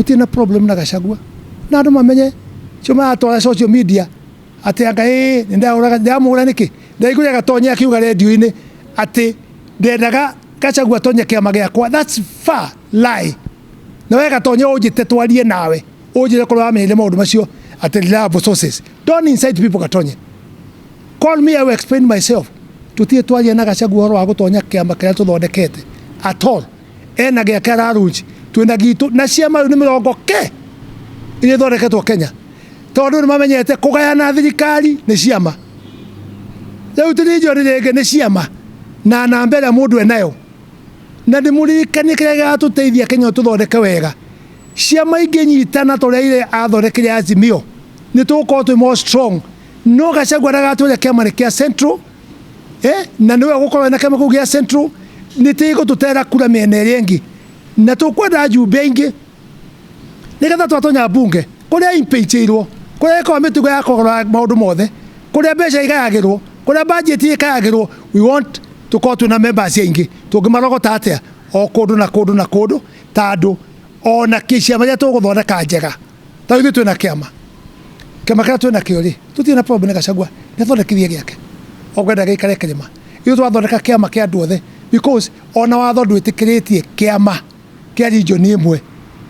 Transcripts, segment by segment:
Tũtirĩ na problem na Gachagua. Na andũ mamenye cio maratwara social media atĩ anga ĩĩ nĩ ndahũraga ndĩramũhũra nĩkĩ? Ndaiguire Gatonye akiuga redio-inĩ atĩ ndendaga Gachagua atonye kĩama gĩakwa. That's far lie. Na we Gatonye ũnjĩte twarie nawe ũnjĩre korwo wamenyire maũndũ macio atĩ reliable sources. Don't incite people, Gatonye. Call me, I will explain myself. Tũtirĩ twaria na Gachagua ũhoro wa gũtonya kĩama kĩrĩa tũthondekete at all. Ena gĩake ararunji, twĩna gitũ na ciama rĩu nĩ mĩrongo ke iria ithondeketwo Kenya, tondũ nĩ mamenyete kũgayana thirikari nĩ ciama. Rĩu ti region rĩngĩ, nĩ ciama na namba ĩrĩa mũndũ enayo. Na ndĩmũririkanie kĩrĩa gĩgatũteithia Kenya tũthondeke wega, ciama ingĩnyitana ta ũrĩa Raila athondekire Azimio, nĩ tũgũkorwo twĩ more strong. No Gachagua ndagatwĩre kĩama nĩ kĩa Central, na nĩwe ũgũkorwo na kĩama kĩu gĩa Central, nĩ tĩgũtũtera kura mĩena ĩrĩa ĩngĩ, na tũkwenda njumbe aingĩ nĩgetha twatonya mbunge kũrĩa impeachirwo, kũrĩa ĩkoragwo mĩtugo ya kũgũra maũndũ mothe, kũrĩa mbeca igayagĩrwo, kũrĩa budget ĩkayagĩrwo. We want tũkorwo twĩna members aingĩ. Tũngĩmarogota atĩa? O kũndũ na kũndũ na kũndũ, tandũ ona kĩciama iria tũgũthondeka njega, ta ithuĩ twĩna kĩama kĩrĩa twĩna kĩo rĩ, tũtirĩ na problem na Gachagua. Nĩ athondekithie gĩake, okwenda gĩikare kĩrĩma. Ithuĩ twathondeka kĩama kĩa andũ othe, because ona watho ndwĩtĩkĩrĩtie kĩama kĩa region ĩmwe.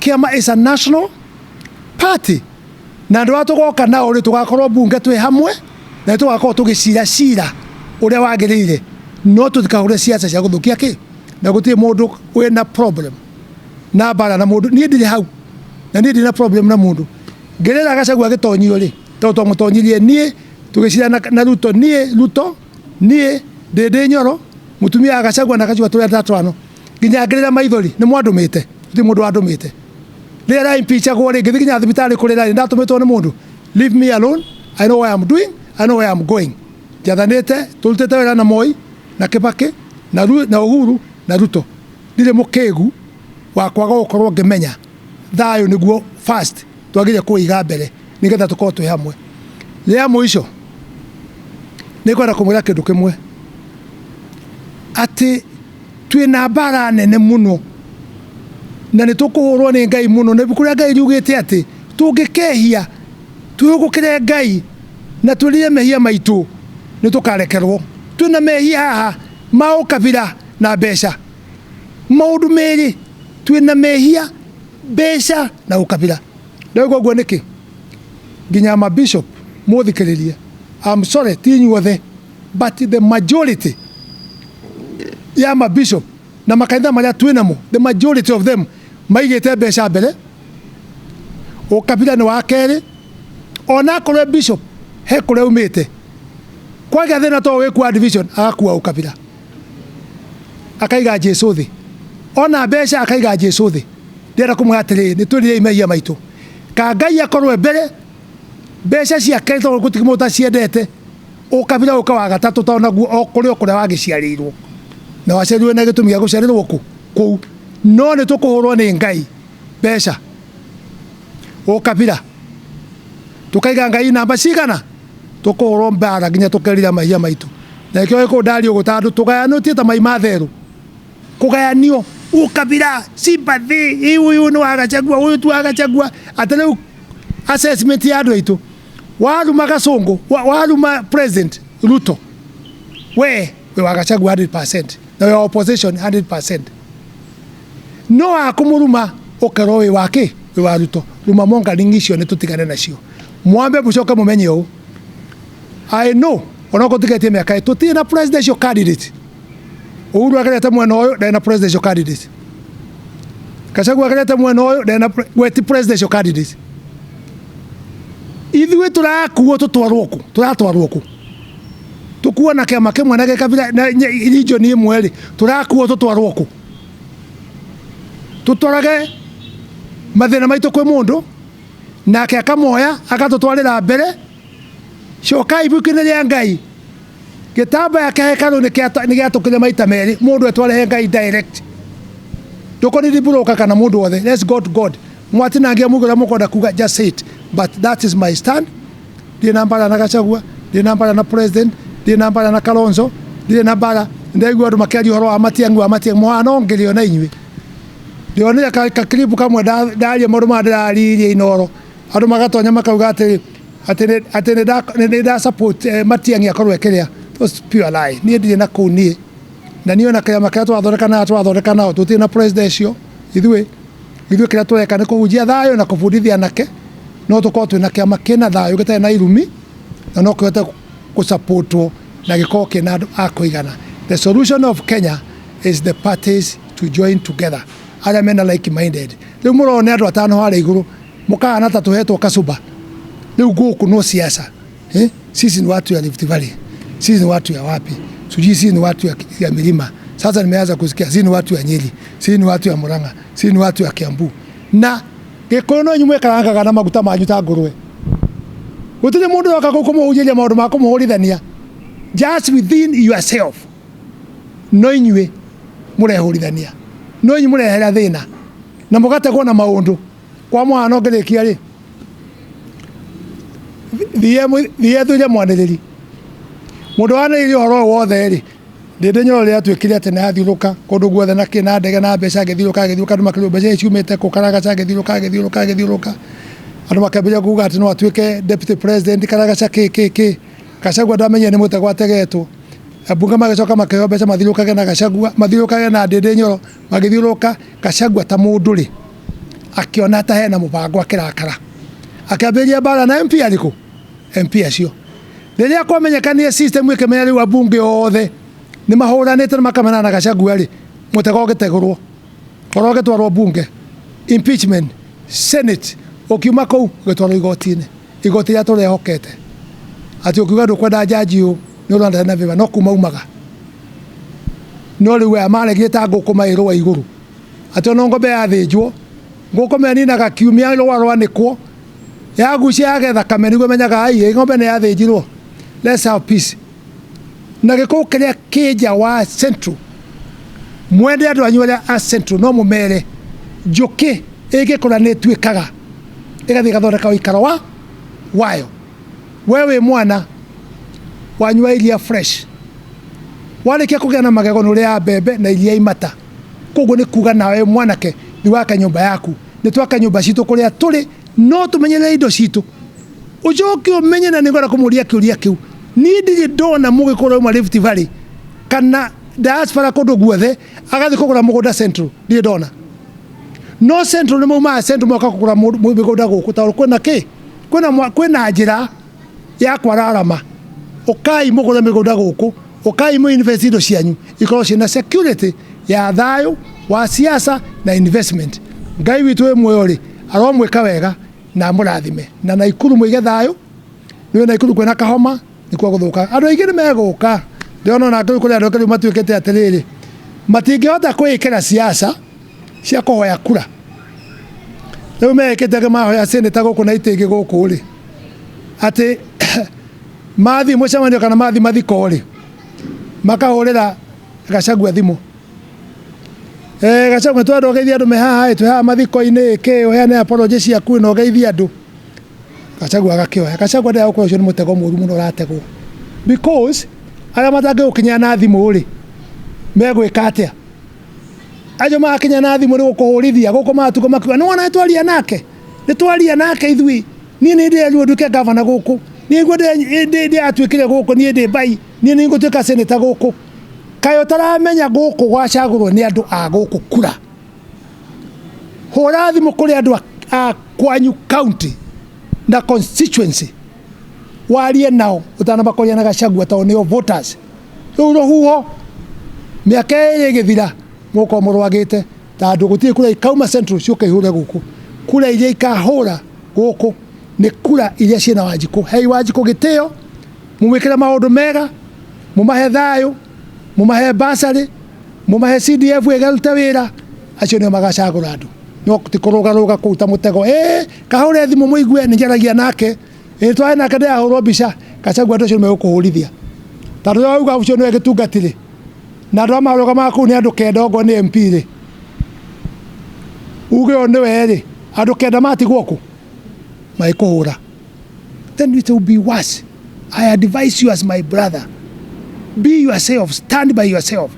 Kĩama is a national party, na andũ arĩa tũgoka nao rĩ, tũgakorwo mbunge twĩ hamwe na nĩ tũgakorwo tũgĩcira cira ũrĩa wagĩrĩire, no tũtikahũre ciaca cia gũthũkia kĩ. Na gũtirĩ mũndũ wĩna problem na mbara na mũndũ. Niĩ ndirĩ hau na niĩ ndirĩ na problem na mũndũ. Ngĩrĩra Gachagua agĩtonyio rĩ, tondũ twamũtonyirie niĩ tũgĩcira na Ruto, niĩ Ruto, niĩ Ndĩndĩ Nyoro, mũtumia wa Gachagua na Gachagua, tũrĩ atatũ nginya ngĩrĩra maithori. Nĩ mwandũmĩte? Gũtirĩ mũndũ wandũmĩte. Rĩrĩa ndaimpĩchagwo rĩ, ngĩthiĩ nginya thibitarĩ kũrĩra rĩ, ndatũmĩtwo nĩ mũndũ? Leave me alone. I know what I'm doing, I know where I'm going. Njathanĩte, tũrutĩte wĩra na Moi na Kibaki na Uhuru na Ruto. Ndirĩ mũkĩgu wa kwaga gũkorwo ngĩmenya thayũ nĩguo first twagĩrĩire kũiga mbere nĩgetha tũkorwo twĩ hamwe. Rĩa mũico, nĩ ngwenda kũmwĩra kĩndũ kĩmwe, atĩ twĩna mbara nene mũno na nĩ tũkũhũrwo nĩ Ngai mũno, na ibuku rĩa Ngai riugĩte atĩ tũngĩkehia twĩhũgũkĩre Ngai na twĩrire mehia maitũ, nĩ tũkarekerwo. Twĩna mehia haha ma ũkabira na mbeca, maũndũ merĩ. Twĩna mehia mbeca na ũkabira. Ndauga ũguo nĩkĩ? Nginya ma bishop mũthikĩrĩrie, I'm sorry, ti inyuothe, but the majority ya ma bishop na makanitha marĩa twĩ namo, the majority of them maigĩte mbeca mbere, ũkabira nĩ wa kerĩ. Ona akorwo bishop he kũrĩa umĩte, kwagĩa thĩna to wĩkua division, agakua ũkabira, akaiga Jesu thĩ, ona mbeca akaiga Jesu thĩ. Ndĩrenda kũmwĩra atĩrĩrĩ, nĩ twĩrirei mehia maitũ, ka Ngai akorwo mbere, mbeca ciake tondũ gũtirĩ mũndũ ũtaciendete, ũkabira ũka wa gatatũ, tondũ naguo o kũrĩ o kũrĩa wagĩciarĩirwo na waciarirwo na gĩtũmi gĩa gũciarĩrwo kũ kũu. No nĩ tũkũhũrwo nĩ Ngai. Mbeca, ũkabira, tũkaiga Ngai namba cigana, tũkũhũrwo mbara nginya tũkerira mahia maitũ. Na nĩkĩo gĩkũyũ ndaria ũguo, tondũ tũgayanĩtie ta mai ma therũ, kũgayanio ũkabira, sympathy, ũyũ nĩ wa Gachagua, ũyũ ti wa Gachagua. Atĩ rĩu assessment ya andũ aitũ, waruma Gacũngũ, waruma President Ruto, we wĩ wa Gachagua 100% na wĩ wa opposition 100%, no wakũmũruma ũkerwo wĩ wa kĩ, wĩ wa Ruto. Ruma mongering icio nĩ tũtigane nacio. Mwambe mũcoke mũmenye ũũ, I know onokorwo tũtigetie mĩaka, tũtirĩ na presidential candidate. Uhuru agerete mwena ũyũ, ndarĩ na presidential candidate. Gachagua agerete mwena ũyũ, ndarĩ na we ti presidential candidate. Ithuĩ tũrakuo tũtwarwo kũ? Tũratwarwo kũ? Tũkuo na kĩama kĩmwe na gĩkabira na region ĩmwe rĩ, tũrakuo tũtwarwo kũ? Tũtwarage mathĩna maitũ kwĩ mũndũ, nake akamoya agatũtwarĩra mbere. Cokai ibuku-inĩ rĩa Ngai, gĩtambaya kĩa hekarũ nĩ gĩatũkire maita merĩ. Mũndũ etware he Ngai direct, ndũkũnidi broker kana mũndũ wothe. Let's go to God. Mwatinangia muge ũrĩa mũkwenda kuga, just say it, but that is my stand. Ndirĩ na mbara na Gachagua, ndirĩ na mbara na president, ndirĩ na mbara na Kalonzo, ndirĩ na mbara. Ndaigua andũ makĩaria ũhoro wa Matiang'i, wa Matiang'i, mũhana ngĩrĩo na inyuĩ. Ndĩronire ka clip kamwe ndaria maũndũ marĩa ndĩraririe Inooro, andũ magatonya makauga atĩ atĩ nĩ nda support Matiang'i akorwo e kĩrĩa. Those pure lie. Niĩ ndirĩ na kũu niĩ. Na niĩ ona kĩama kĩrĩa tũrathondeka na tũrathondeka nao tũtirĩ na president ũcio ithuĩ. Ithuĩ kĩrĩa tũreka nĩ kũhunjia thayũ na kũbundithia anake no tũkorwo twĩna kĩama kĩna thayũ gĩtarĩ na irumi na no kĩhote gũsupportwo na gĩkorwo kĩna andũ a kũigana. The solution of Kenya is the parties to join together arĩa mena like minded. Rĩu mũrone andũ atano harĩa igũrũ mũkahana ta tũhetwo kacumba. Rĩu gũkũ no siasa. Eh? Sisi ni watu ya Rift Valley. Sisi ni watu ya wapi? Sijui sisi ni watu ya milima. Sasa nimeanza kusikia sisi ni watu ya Nyeri, sisi ni watu ya Murang'a, sisi ni watu ya Kiambu. Na Gĩkũyũ no inyuĩ mwĩkarangaga na maguta manyu ta ngũrwe. Gũtirĩ mũndũ ũroka kũmũhunjĩria maũndũ ma kũmũhũrithania. Just within yourself. No inyuĩ mũrehũrithania. No inyuĩ mũrehera thĩna. Na mũgategwo na maũndũ. Kwa mũhano ngĩrĩkia rĩ, thiĩ thure mwanĩrĩri. Mũndũ wanĩrĩria ũhoro ũyũ wothe rĩ, Ndĩndĩ Nyoro rĩrĩa atuĩkire atĩ nĩ athiũrũka kũndũ guothe na kĩ na ndege na mbeca agĩthiũrũka agĩthiũrũka andũ makĩrwo mbeca ici ciumĩte kũ Karagaca agĩthiũrũka agĩthiũrũka agĩthiũrũka andũ makĩambĩrĩria kuga atĩ no atuĩke deputy president Karagaca kĩ kĩ kĩ. Gachagua ndamenyire nĩ mũtego ategetwo. Ambunge magĩcoka makĩheo mbeca mathiũrũkage na Gachagua mathiũrũkage na Ndĩndĩ Nyoro magĩthiũrũrũka Gachagua ta mũndũ rĩ akĩona ta hena mũbango akĩrakara akĩambĩrĩria mbara na MP arĩkũ? MP acio. Rĩrĩa kwamenyekanire system ĩkĩmenya rĩu ambunge othe nĩ mahũranĩte na makamenana na Gachagua rĩ, mũtego ũgĩtegũrwo, ũhoro ũgĩtwarwo bunge, impeachment, senate, ũkiuma kũu ũgĩtwarwo igoti-inĩ, igoti rĩrĩa tũrehokete atĩ ũkiuga ndũkwenda njanji ũyũ nĩ ũrona na favor no kuma umaga. No rĩu aya maregire ta ngũkũma ĩ rũa igũrũ atĩ ona ng'ombe yathĩnjwo ngũkũma ĩninaga kiumia rũa rwanĩkwo yagucia yage thakame nĩguo menyaga ai ng'ombe nĩ yathĩnjirwo. Let's have peace. Na gĩkũyũ kĩrĩa kĩ nja wa Central, mwende andũ anyu arĩa a Central no mũmere njũkĩ ĩngĩkũra nĩ ĩtuĩkaga ĩgathiĩ ĩgathondeka ũikaro wa wayo. We wĩ mwana wanyua iria fresh, warĩkia kũgĩa na magego nĩ ũrĩaga mbembe na iria imata. Koguo nĩ kuga nawe mwanake nĩ waka nyũmba yaku, nĩ twaka nyũmba citũ kũrĩa tũrĩ no tũmenyerere indo citũ. Ũcoke ũmenye na nĩngwenda kũmũria kĩũria kĩu, niĩ ndirĩ ndona mũgĩkũyũ ũrauma Rift Valley kana diaspora kũndũ guothe agathiĩ kũgũra mũgũnda Central, ndirĩ ndona. No Central nĩ maumaga Central moka kũgũra mĩgũnda gũkũ tondũ kwĩna kĩ? Kwĩna kwĩna njĩra ya kwararama. Ũkai mũgũre mĩgũnda gũkũ, ũkai mũ invest indo cianyu ikorwo ciĩna security ya thayũ wa siasa na investment. Ngai witũ wĩ muoyo rĩ, aromwĩka wega na amũrathime. Na Naikuru mũige thayũ, nĩũĩ Naikuru kwĩna kahoma nĩkuo gũthũka. Andũ aingĩ nĩ megũka, ndĩrona ona rĩu kũrĩ andũ angĩ rĩu matuĩkĩte atĩrĩrĩ, matingĩhota kwĩĩkĩra siasa cia kũhoya kura. Rĩu meĩkĩte angĩ mahoya senator gũkũ na itĩ ingĩ gũkũ rĩ, atĩ mathiĩ mũcemanio kana mathiĩ mathiko rĩ, makahũrĩra Gachagua thimũ. Eh, Gachagua twenda ũgeithie andũ me haha ĩ, twĩ haha mathiko-inĩ kĩ, ũheane apology ciaku na ũgeithie andũ. Gachagua agakĩoya. Gachagua ndĩrenda gũkorwo ũcio nĩ mũtego mũru mũno ũrategwo. Because arĩa matangĩgũkinyĩra na thimũ rĩ, megwĩka atĩa? Acio magakinya na thimũ nĩ gũkũhũrithia gũkũ matukũ makiuga nĩ wona nĩ twaria nake, nĩ twaria nake ithuĩ. Niĩ nĩ ndĩrerirwo nduĩke gavana gũkũ, niĩ nĩguo ndĩratuĩkire gũkũ, niĩ ndĩ mbai, niĩ nĩ ngũtuĩka senator gũkũ. Kaĩ ũtaramenya gũkũ gwacagũrwo nĩ andũ a gũkũ kura? Hũra thimũ kũrĩ andũ a kwanyu county na constituency warie nao ũtanamba kwaria na Gachagua tondũ nĩo voters. Rĩu rũhuho mĩaka ĩrĩ ĩgĩthira mũgũkorwo mũrwagĩte tondũ gũtirĩ kura ikauma Central ciũke ihũre gũkũ. Kura iria ikahũra gũkũ nĩ kura iria ciĩna Wanjikũ. Hei Wanjikũ gĩtĩo, mũmwĩkĩre maũndũ mega, mũmahe thayũ, mũmahe bursary, mũmahe CDF ĩgarute wĩra, acio nĩo magacagũra andũ. No ti kũrũgarũga kũu ta mũtego, ĩ kahũre thimũ mũigue nĩ njaragia nake, ĩ twae nake ndĩrahũrwo mbica, Gachagua andũ acio nĩ megũkũhũrithia. Tondũ rĩrĩa wauga ũcio nĩwe gĩtungati rĩ, na andũ arĩa marũgamaga kũu nĩ andũ kenda okorwo nĩ MP rĩ, uge ũyũ nĩwe rĩ, andũ kenda matigwo kũ? Magĩkũhũra. Then it will be worse. I advise you as my brother, be yourself, stand by yourself.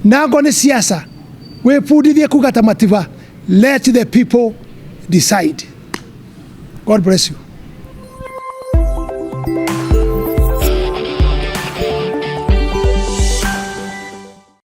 Na angorwo nĩ siasa, Wĩbundithie kuga ta Matiba, let the people decide. God bless you.